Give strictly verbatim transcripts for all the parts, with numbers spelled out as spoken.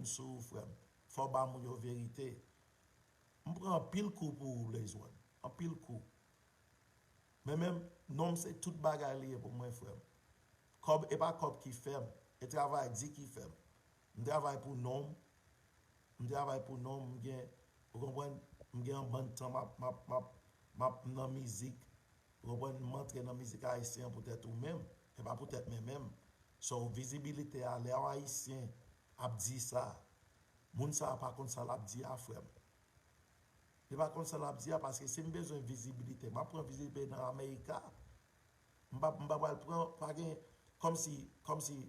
sou ou, frè m. Fò w ba moun yo verite. M pran anpil kou pou ou, Blaze One. Anpil kou. Men menm, non m se tout bagay li ye pou mwen, frè m. Kòb, e pa kòb ki fè m. E travay di ki fè m. M travay pou non m. M travay pou non m. M gen, ou konprann, m gen yon bann tan m ap, m ap, m ap, m ap nan mizik. Ou konprann, m antre nan mizik ayisyen an poutèt ou menm. E pa poutèt mwen menm. So, vizibilite a, lè yon Ayisyen ap di sa, moun sa a pa konn sa l ap di a, frè m. Li pa konn sa l ap di a, paske si m bezwen vizibilite, m ap pran vizibilite nan Amerika. M pa, m pa pral pran, pa gen, kòmsi, kòmsi,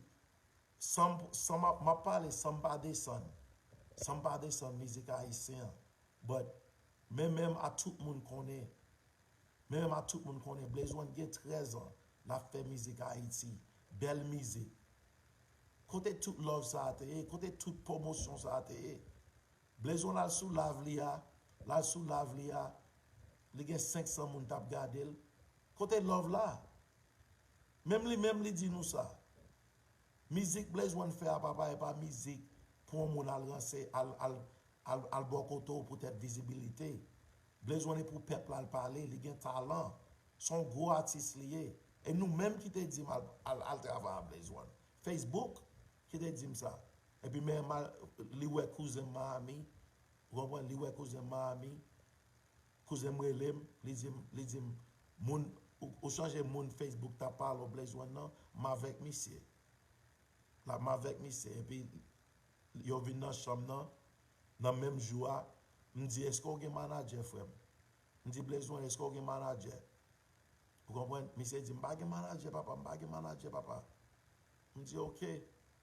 san, san m ap, m ap pale san m pa desann, san m pa desann mizik ayisyen an. But, men menm a tout moun konnen, men menm a tout moun konnen, Blaze One gen trèz an, l ap fè mizik Ayiti, bèl mizik. Kote tout love sa a te ye? Kote tout pwomosyon sa a te ye? Blaze One al sou live li a, l al sou live li a, li gen senk san moun t ap gade l. Kote love la? Menm li menm li di nou sa. Mizik Blaze One fè a, papa, e pa mizik pou yon moun al ranse, al, al, al, al bò kote w poutèt vizibilite. Blaze One e pou pèp la l pale, li gen talan. Se yon gwo atis li ye. E nou menm ki te di m al, al, al travay a Blaze One. Facebook ki te di m sa. Epi men mal, li wè kouzen m Miami. Ou konprann? Li wè kouzen m Miami. Kouzen m rele m, li di m, li di m, moun, ou, ou chanje moun Facebook t ap pale w Blaze One nan, m avèk misye. La, m avèk misye. Epi, yo vin nan chanm nan, nan menm jou a, m di, èske w gen manadjè, frè m? M di, Blaze One, èske w gen manadjè? Ou konprann? Misye di, m pa gen manadjè, papa, m pa gen manadjè, papa. M di, oke.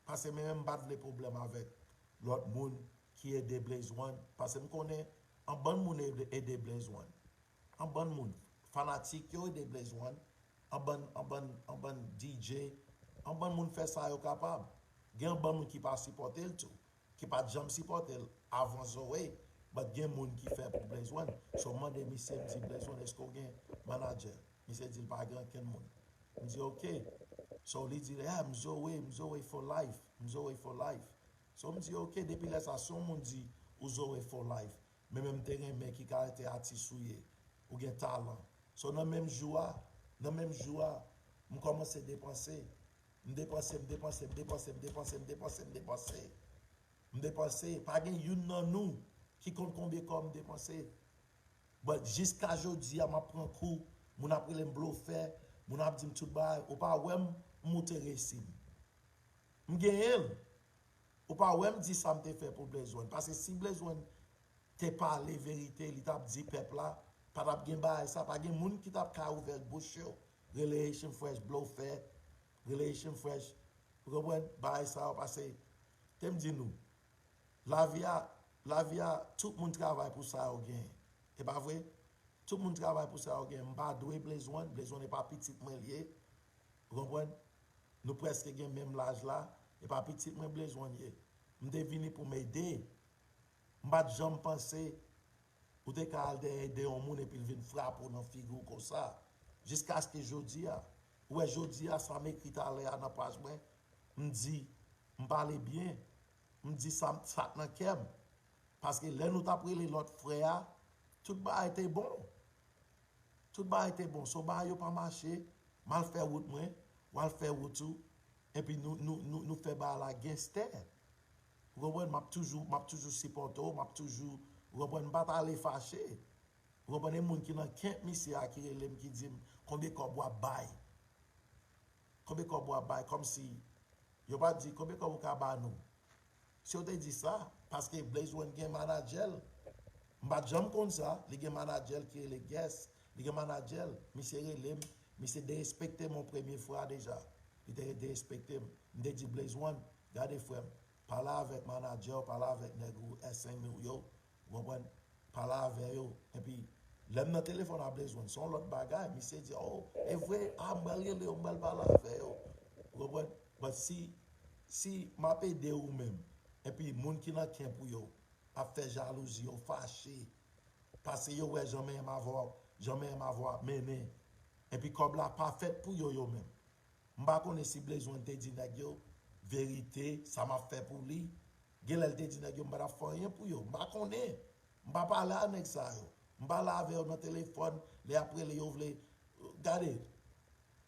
Paske mwen menm m pa t vle pwoblèm avèk lòt moun ki ede Blaze One. Paske m konnen yon bann moun ede, ede Blaze One. Yon bann moun, fanatik yo ede Blaze One. Yon bann, yon bann, yon bann D J, yon bann moun fè sa yo kapab. Gen yon bann moun ki pa sipòte l tou, ki pa t janm sipòte l avan Zoe, but gen moun ki fè pou Blaze One. So m mande misye, m di, Blaze One, èske w gen manadjè? Misye di l pa gen okenn moun. M di, oke. So li di, yeah, m Zoe, m Zoe for life, m Zoe for life. So m di, oke, depi lè sa, si yon moun di ou Zoe for life, men menm te renmen ki kalite atis ou ye, ou gen talan. So nan menm jou a, nan menm jou a, m kòmanse depanse. M depanse, m depanse, m depanse, m depanse, m depanse, m depanse. M depanse, pa gen youn nan nou ki konn konbyen kòb m depanse. But jiska jodi a, m ap pran kou, moun ap rele m blofè, moun ap di m tout bagay, ou pa wè m, m moute resi m. M genyen l. Ou pa wè m di sa m te fè pou Blaze One. Paske si Blaze One te pale verite, li t ap di pèp la, pa t ap gen bagay sa, pa gen moun ki t ap ka ouvè bouch yo, rele Haitian Fresh blofè, rele Haitian Fresh, ou konprann, bagay sa yo, paske, te m di nou, lavi a, lavi a, tout moun travay pou sa yo genyen. E pa vre? Tout moun travay pou sa yo genyen. M pa dwe Blaze One, Blaze One e pa pitit mwen l ye. Ou konprann? Nou prèske gen menm laj la, e pa pitit mwen Blaze One ye. M te vini pou m ede. M pa t janm panse ou te ka al dèyè ede yon moun epi l vin frape w nan figi w konsa. Jiskaske jodi a, ou wè jodi a sa m ekri talè a nan paj mwen, m di, m pale byen, m di sa, sa k nan kè m. Paske lè nou t ap rele lòt frè a, tout bagay te bon. Tout bagay te bon. So bagay yo pa mache, m al fè wout mwen, w al fè wout ou, epi nou, nou, nou, nou fè bagay la genstè. Ou konprann? M ap toujou, m ap toujou sipòte w, m ap toujou, ou konprann? M pa t ale fache. Ou konprann? E moun ki nan kèk misye a ki rele m, ki di m, konbyen kòb w ap bay? Konbyen kòb w ap bay? Kòmsi yo pa t di, konbyen kòb ou ka ba nou? Si yo te di sa, paske Blaze One gen manadjè l. M pa t janm konn sa, li gen manadjè l ki rele Guess, li gen manadjè l, misye rele m, misye derespekte m yon premye fwa deja. Li te derespekte m. M te di Blaze One, gade frè m, pale avèk manadjè w, pale avèk nèg ou, S M ou yo, ou konprann? Pale avè yo. Epi, lè m nan telefòn a Blaze One, se yon lòt bagay. Misye di, oh, e vre? A, m pral rele yo, m pral pale avè yo. Ou konprann? But si, si m ap ede ou menm, epi moun ki nan kèk pou yo ap fè jalouzi, yo fache, paske yo wè jan menm avè w, jan menm avè w ap mennen, epi kòb la pa fèt pou yo, yo menm. M pa konnen si Blaze One te di nèg yo verite, sa m ap fè pou li. Gen lè l te di nèg yo, "M pa t ap fè anyen pou yo." M pa konnen. M pa pale a nèg sa yo. M pale avè yo nan telefòn, lè y ap rele, yo vle. Gade,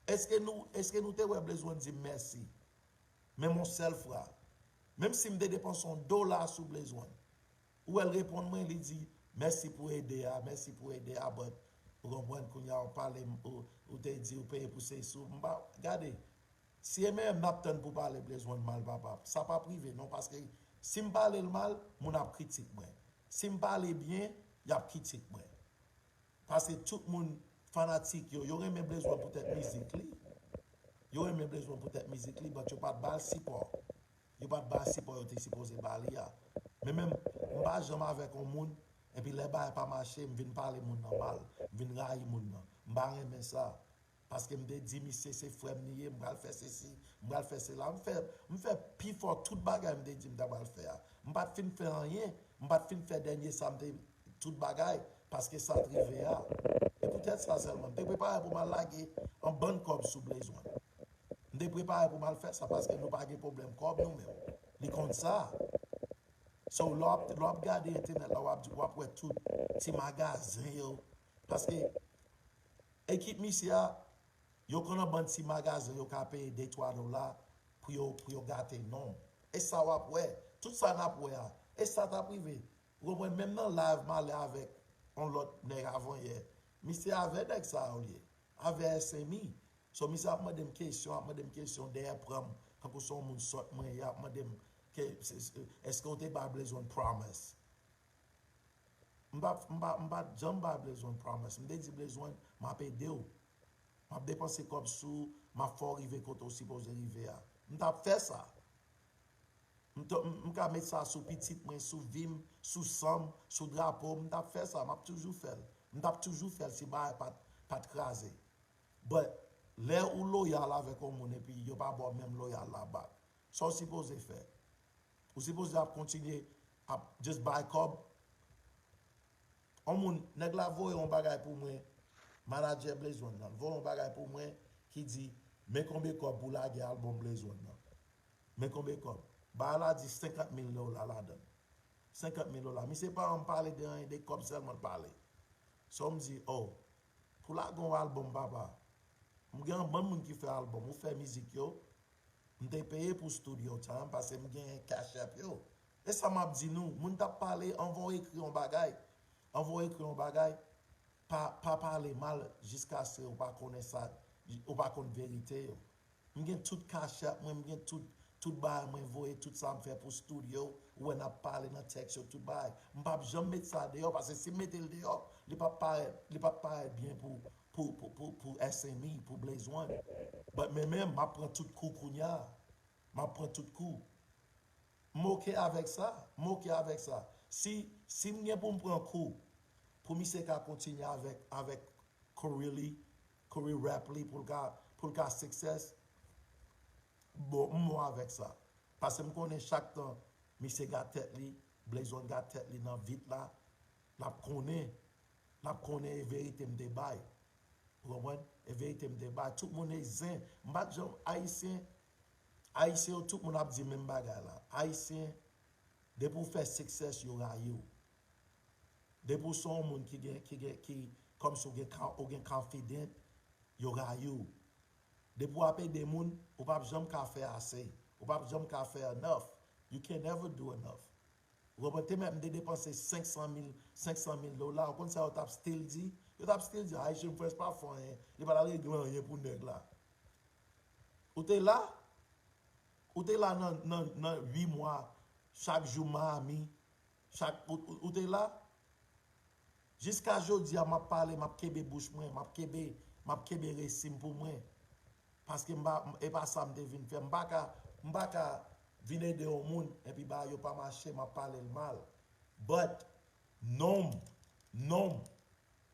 èske nou, èske nou te wè Blaze One di m mèsi? Menm yon sèl fwa. Menm si m te depanse yon dola sou Blaze One. Ou wè l reponn mwen, li di, "Mèsi pou ede a, mèsi pou ede a, but," ou konprann, kounye a w pale, ou, ou te di ou peye pou se sou. M pa, gade, si e menm n ap tann pou pale Blaze One mal, papa, sa p ap rive, non, paske si m pale l mal, moun ap kritik mwen. Si m pale byen, y ap kritik mwen. Paske tout moun fanatik yo, yo renmen Blaze One poutèt mizik li. Yo renmen Blaze One poutèt mizik li, but yo pa t ba l sipò. Yo pa t ba l sipò yo te sipoze ba li a. Men menm, m pa janm avèk yon moun, epi lè bagay pa mache, m vin pale moun nan mal, m vin rayi moun nan. M pa renmen sa. Paske m te di misye se frè m li ye, m pral fè sesi, m pral fè sela. M fè, m fè pi fò tout bagay m te di m ta pral fè a. M pa t fin fè anyen, m pa t fin fè dènye sa m te, tout bagay, paske sa t rive a. E poutèt sa sèlman, m te prepare pou m al lage yon bann kòb sou Blaze One. M te prepare pou m al fè sa, paske nou pa gen pwoblèm kòb nou menm. Li konn sa. So, lè w ap, lè w ap gade entènèt la, w ap, w ap wè tout ti magazen yo. Paske ekip misye a, yo konn yon bann ti magazen yo ka peye de twa dola pou yo, pou yo gate non. E sa w ap wè. Tout sa n ap wè a. E sa t ap rive. Ou konprann? Menm nan live m ale avèk yon lòt nèg avanyè. Misye avè nèg sa yo l ye. Avè S M E. So, misye ap mande m kesyon, ap mande m kesyon, dèyè pran m, tankou se yon moun sòt mwen ye, ap mande m, ke, se, se, èske w te ba Blaze One promise? M pa, m pa, m pa janm ba Blaze One promise. M te di Blaze One, "M ap ede w. M ap depanse kòb sou ou, m ap fè w rive kote w sipoze rive a." M t ap fè sa. M t, m, m ka met sa sou pitit mwen, sou vi m, sou san m, sou drapo m, m t ap fè sa, m ap toujou fè l. M t ap toujou fè l si bagay pa t, pa t kraze. But, lè ou loyal avèk yon moun epi yo pa ba w menm loyal la back, sa w sipoze fè? Ou sipoze ap kontinye ap just bay kòb? On moun, nèg la voye yon bagay pou mwen, manadjè Blaze One nan, voye yon bagay pou mwen ki di, "Men konbyen kòb pou lage albòm Blaze One nan. Men konbyen kòb." Bagay la di senkant mil dola ladan l. Senkant mil dola. Misye pa janm pale de anyen, de kòb sèlman l pale. So, m di, "Oh, pou lage yon albòm, papa, m gen yon bann moun ki fè albòm, ou fè mizik yo, m te peye pou studio time, paske m genyen Cash App yo." E sa m ap di nou, moun t ap pale, anvan w ekri yon bagay, anvan w ekri yon bagay, pa, pa pale mal jiskaske ou pa konnen sa, ou pa konn verite yo. M gen tout Cash App mwen, m gen tout, tout bagay mwen voye, tout sa m fè pou studio, ou wè n ap pale nan tèks yo, tout bagay. M p ap janm met sa deyò, paske si m mete l deyò, li p ap parèt, li p ap parèt byen pou, pou, pou, pou, pou S M E, pou Blaze One. But men menm, m ap pran tout kou kounye a. M ap pran tout kou. M oke avèk sa, m oke avèk sa. Si, si m gen pou m pran kou, pou misye ka kontinye avèk, avèk career li, career rap li, pou l ka, pou l ka success, bon, m bon avèk sa. Paske m konnen chak tan misye gat tèt li, Blaze One gat tèt li nan vit la, l ap konnen, l ap konnen e verite m te bay. Ou konprann? E verite m te bay. Tout moun e zen. M pa t janm, Ayisyen, Ayisyen yo, tout moun ap di menm bagay la. Ayisyen, depi w fè success, yo rayi w. Depi w se yon moun ki gen, ki gen, ki, kòmsi w gen, ka- ou gen confident, yo rayi w. Depi w ap ede moun, ou p ap janm ka fè ase. Ou p ap janm ka fè enough. You can never do enough. Ou konprann? Te mèt m te depanse senk san mil, senk san mil dola. Ou konn sa yo t ap still di? Yo t ap still di, "Haitian Fresh pa fè anyen. Li pa t al regle anyen pou nèg la." Ou te la? Ou te la nan, nan, nan uit mwa, chak jou Miami, chak, ou, ou, ou te la? Jiska jodi a, m ap pale, m ap kenbe bouch mwen, m ap kenbe, m ap kenbe resi m pou mwen. Paske m pa, e pa sa m te vin fè. M pa ka, m pa ka vin ede yon moun, epi bagay yo pa mache, m ap pale l mal. But, non m, non m,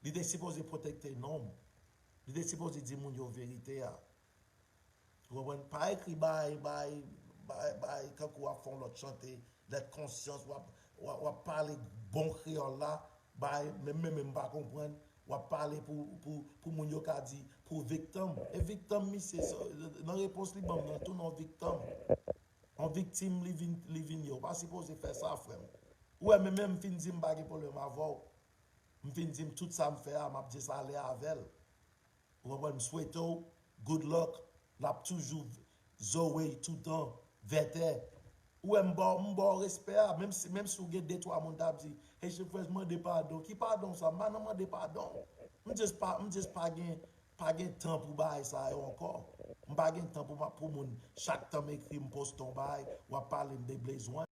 li te sipoze pwotekte non m. Li te sipoze di moun yo verite a. Ou konprann? Pa ekri bay, bay, bay, bay, kankou w ap fè yon lòt chante, lèt konsyans, w ap, w ap, w ap pale bon kreyòl la, bay, menm, menm, menm pa konprann, w ap pale pou, pou, pou moun yo ka di, pou viktim. E viktim, misye, se, nan repons li ban m nan, tou non viktim. Yon viktim li vin, li vin ye. Ou pa sipoze fè sa, frè m. Ou wè, men menm m fin di m pa gen pwoblèm avè w. M fin di m tout sa m fè a, m ap di sa lè avè l. Ou konprann? M swete w good luck. L ap toujou Zoe toutan, vètè. Ou wè, m ba w, m ba w respè a. Menm si, menm si w gen de twa moun t ap di, Haitian Fresh mande padon. Ki padon sa? M pa nan mande padon. M just pa, m just pa gen, pa gen tan pou bagay sa yo ankò. M pa gen tan pou, m ap, pou moun chak tan m ekri, m poste yon bagay, w ap pale m de Blaze One.